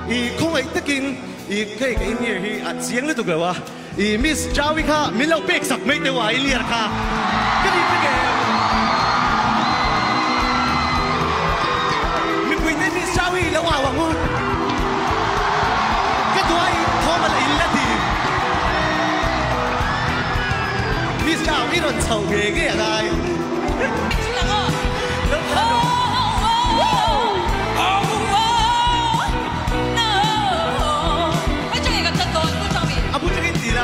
I khawngaih takin i hei ka in-ear hi a chiang lutuk lo a, i Miss Jaui kha min lo pek sak mai teuh a in-ear kha ka ni vek em? Mipui te Miss Jaui lo au ang u, ka duai thawm a la in la ti. Miss Jaui rawn chho nge nge a ngai. A bu tangin ti la.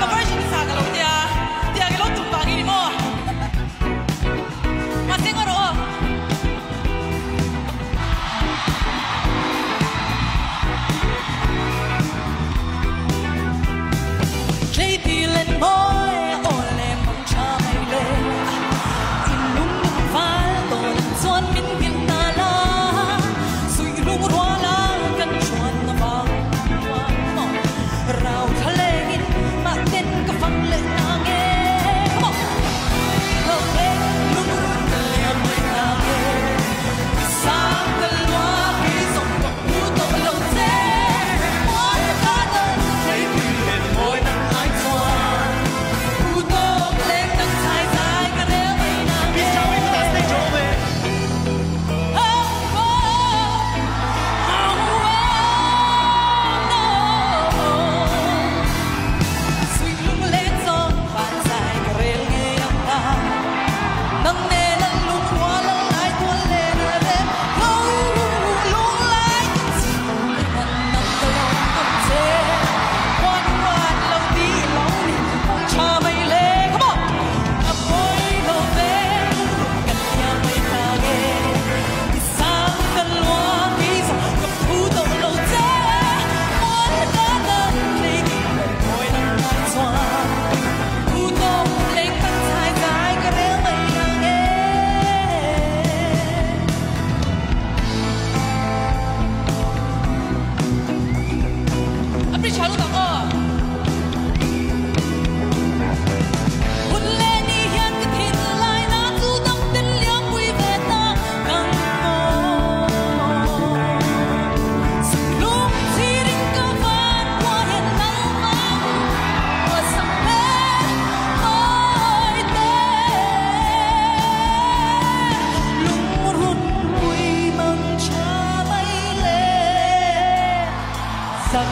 Sak